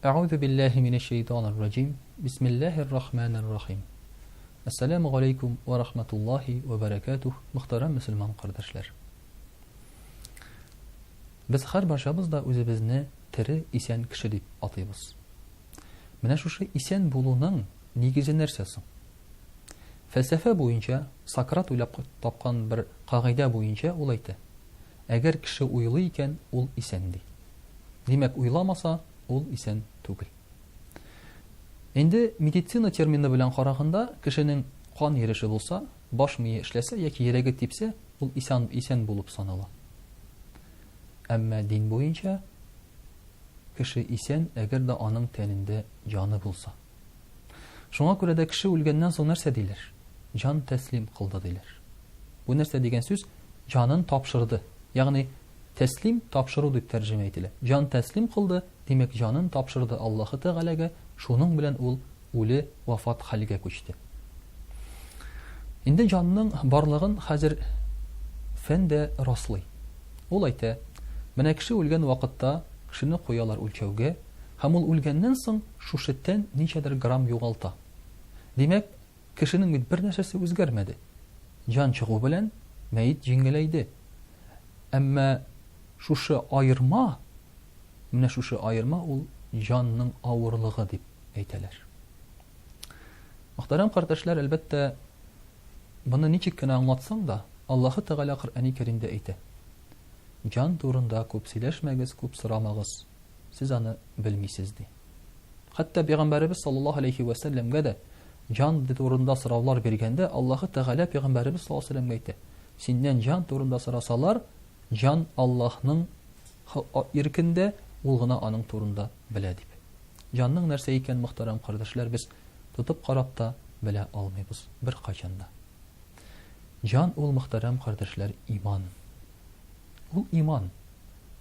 Әгъузу биллаһи минәш шәйтанир раҗим. Бисмиллаһир рахманир рахим. Әссәламү галәйкүм вә рахматуллаһи вә бәрәкәтүһ, мөхтәрәм мөселман кардәшләр. Без һәрбарчабыз да үзебезне тере, исән кеше дип атыйбыз. Менә шушы исән булуның нигезе нәрсә соң? Фәлсәфә буенча, Сократ уйлап тапкан бер кагыйдә буенча ул әйтә, Әгәр кеше уйлый икән, ул исән, ди. Димәк, уйламаса, ул исән түгел. Инде медицина термины белән караганда, кешенең кан йөреше булса, баш мие эшләсә яки йөрәге типсә, ул исән, исән булып санала. Әмма дин буенча кеше исән, әгәр дә аның тәнендә җаны булса. Шуңа күрә дә кеше үлгәннән соң нәрсә диләр? Җан тәслим кылды диләр. Бу нәрсә дигән сүз? Җанын тапшырды. Ягъни тәслим тапшыру дип тәрҗемә ителә. Җан тәслим кылды, димәк, җанын тапшырды Аллаһы Тәгаләгә, шуның белән ул үле, вафат хәлгә күчте. Инде җанның барлыгын хәзер фән дә раслый. Ул әйтә, менә кеше үлгән вакытта кешене куялар үлчәүгә, һәм ул үлгәннән соң шушы тән ничәдер грамм югалта. Димәк, кешенең бит бер нәрсәсе үзгәрмәде. Җан чыгу белән мәет җиңеләйде. Әмма шушы аерма, менә шушы аерма ул җанның авырлыгы дип әйтәләр. Мөхтәрәм кардәшләр, әлбәттә, моны ничек кенә аңлатсаң да, Аллаһы Тәгалә Коръәни Кәримдә әйтә. Җан турында күп сөйләшмәгез, күп сорамагыз. Сез аны белмисез, ди. Хәтта пәйгамбәребез саллаллаһу алейхи вә сәлләмгә дә җан турында сораулар биргәндә, Аллаһы Тәгалә пәйгамбәребез саллаллаһу алейхи вә сәлләмгә әйтә: Синнән җан турында сорасалар, җан Аллаһның иркендә, ул гына аның турында белә, дип. Җанның нәрсә икән, мөхтәрәм кардәшләр, без тотып карап та белә алмыйбыз беркайчан да. Җан ул, мөхтәрәм кардәшләр, иман. Ул иман.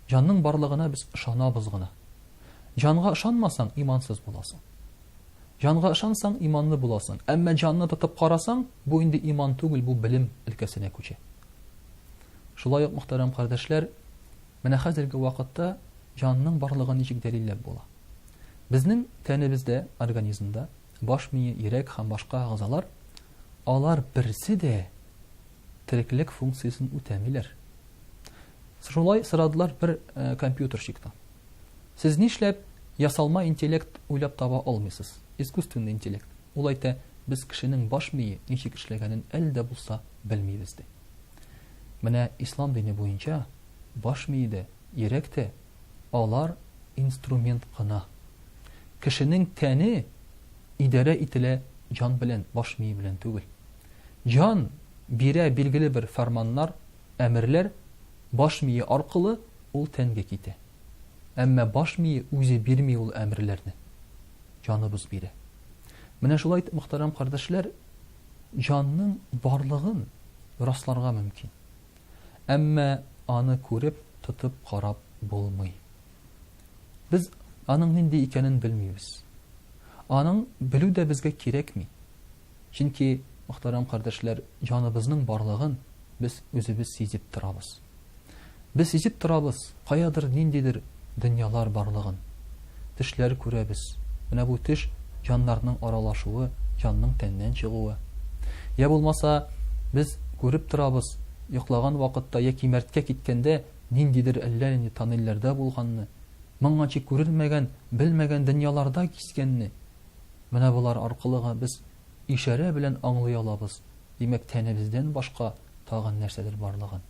Җанның барлыгына без ышанабыз гына. Җанга ышанмасаң, имансыз буласың. Җанга ышансаң, иманлы буласың. Әмма җанны тотып карасаң, бу инде иман түгел, бу белем өлкәсенә күчә. Шулай ук, мөхтәрәм кардәшләр, менә хәзерге вакытта җанның барлыгын ничек дәлилләп була? Безнең тәнебездә, организмда баш мие, йөрәк һәм башка әгъзалар, алар берсе дә тереклек функциясен үтәмиләр. Шулай сорадылар бер э, компьютерщиктан. Сез нишләп ясалма интеллект уйлап таба алмыйсыз? Искусственный интеллект. Ул әйтә, без кешенең баш мие ничек эшләгәнен әле дә булса белмибез, ди. Менә ислам дине буенча баш мие дә, йөрәк тә алар инструмент кына. Кешенең тәне идарә ителә җан белән, баш мие белән түгел. Җан бирә билгеле бер фәрманнар, әмерләр, баш мие аркылы ул тәнгә китә. Әмма баш мие үзе бирми ул әмерләрне. Җаныбыз бирә. Менә шулай итеп, мөхтәрәм кардәшләр, җанның барлыгын расларга мөмкин. Әмма аны күреп, тотып карап булмый. Без аның нинди икәнен белмибез. Аның белү дә безгә кирәкми. Чөнки, мөхтәрәм кардәшләр, җаныбызның барлыгын без үзебез сизеп торабыз. Без сизеп торабыз, каядыр ниндидер дөньялар барлыгын. Төшләр күрәбез. Менә бу төш җаннарның аралашуы, җанның тәннән чыгуы. Я булмаса, без күреп торабыз, йоклаган вакытта яки мәрткә киткәндә ниндидер әллә нинди тоннельләрдә булганны, моңганчы күрелмәгән, белмәгән дөньяларда кискәнне. Менә болар аркылы га без ишарә белән аңлый алабыз, димәк, тәнебездән башка тагын нәрсәдер барлыгын.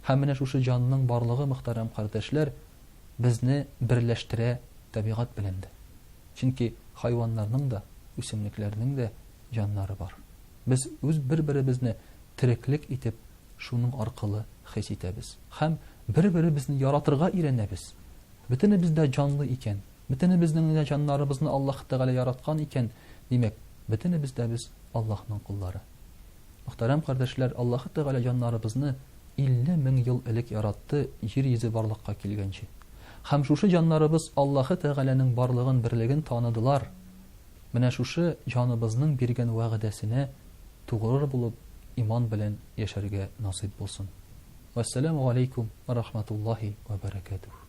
Һәм менә шушы җанның барлыгы, мөхтәрәм кардәшләр, безне берләштерә табигать белән дә. Чөнки хайваннарның да, үсемлекләрнең дә җаннары бар. Без үз бер-беребезне тереклек итеп шуның аркылы хис итәбез. Һәм бер-беребезне яратырга өйрәнәбез. Бөтенебез дә җанлы икән, бөтенебезнең дә җаннарыбызны Аллаһ Тәгалә яраткан икән, димәк, бөтенебез дә без Аллаһның коллары. Мөхтәрәм кардәшләр, Аллаһы Тәгалә җаннарыбызны 50 мең ел элек яратты, җир йөзе барлыкка килгәнче. Һәм шушы җаннарыбыз Аллаһы Тәгаләнең барлыгын, берлеген таныдылар. Менә шушы җаныбызның биргән вәгъдәсенә тугры булып, иман белән яшәргә насыйп булсын. Вәссәламү галәйкүм вә рахматуллаһи вә бәрәкәтүһ.